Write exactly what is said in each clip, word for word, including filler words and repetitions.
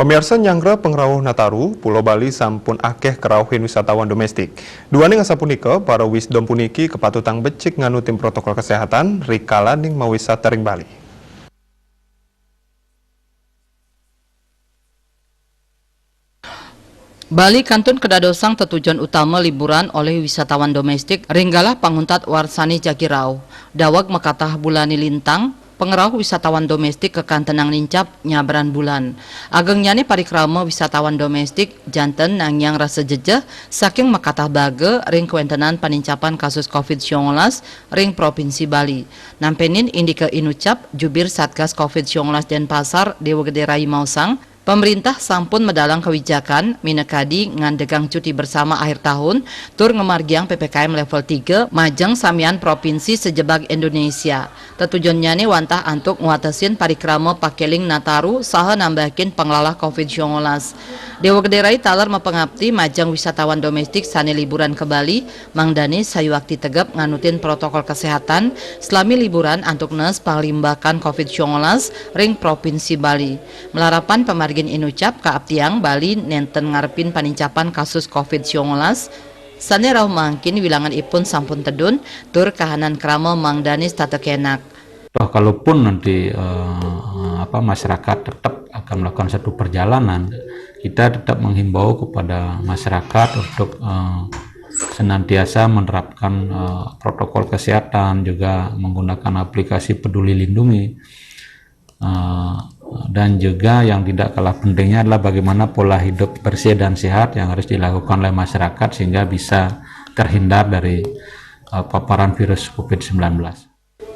Pamiarsa, nyanggra pangrauh Nataru, Pulo Bali sampun akéh karauhin wisatawan doméstik. Duaning asapunika, para wisdom puniki kapatutang becik nganutin protokol kaséhatan rikalaning mawisata ring Bali. Bali kantun kadadosang tetujon utama liburan olih wisatawan doméstik ring galah panguntat warsané jagi rauh. Daweg makatah bulané lintang, pangrauh wisatawan doméstik kakantenang nincap nyabran bulan. Agengnyané parikrama wisatawan doméstik janten nangiang rasa jejeh saking makatah baga ring kawéntenan panincapan kasus covid siangolas ring Provinsi Bali. Nampénin indika inucap, Jubir Satgas covid siangolas Dénpasar, Déwa Gedé Rai maosang, pamréntah sampun medalang kawijakan minakadi ngandegang cuti bersama akhir tahun tur ngamargiang P P K M level tiga majeng samian provinsi sajebag Indonesia. Tetujonnyané wantah antuk ngwatesin parikrama pakéling Nataru saha nambahakin panglalah covid siangolas. Déwa Gedé Rai taler mapangapti majeng wisatawan doméstik sané liburan ka Bali, mangdané sayuakti tegep nganutin protokol kaséhatan salami liburan antuk nes panglimbakan covid siangolas ring Provinsi Bali. Malarapan pamargin inucap, kaaptiang Bali nénten ngarepin panincapan kasus covid siangolas sané rauh mangkin wilangan ipun sampun tedun, tur kahanan krama mangdané setata kénak. Toh kalaupun nanti, eh, apa, masyarakat tetap akan melakukan satu perjalanan, kita tetap menghimbau kepada masyarakat untuk, eh, senantiasa menerapkan, eh, protokol kesehatan, juga menggunakan aplikasi Peduli Lindungi. Eh, dan juga yang tidak kalah pentingnya adalah bagaimana pola hidup bersih dan sehat yang harus dilakukan oleh masyarakat sehingga bisa terhindar dari, eh, paparan virus covid sembilan belas.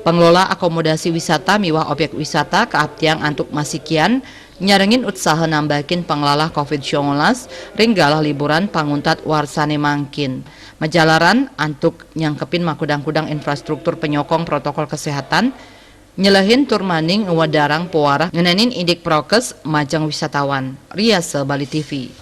Pengelola akomodasi wisata miwah objek wisata kaaptiang antuk masikian nyarengin utsaha nambahakin panglalah covid siangolas ring galah liburan panguntat warsané mangkin. Majalaran antuk nyangkepin makudang-kudang infrastruktur panyokong protokol kesehatan, nyelehin tur maning ngwedarang pawareh ngenénin indik prokes majeng wisatawan. Riasa Bali T V.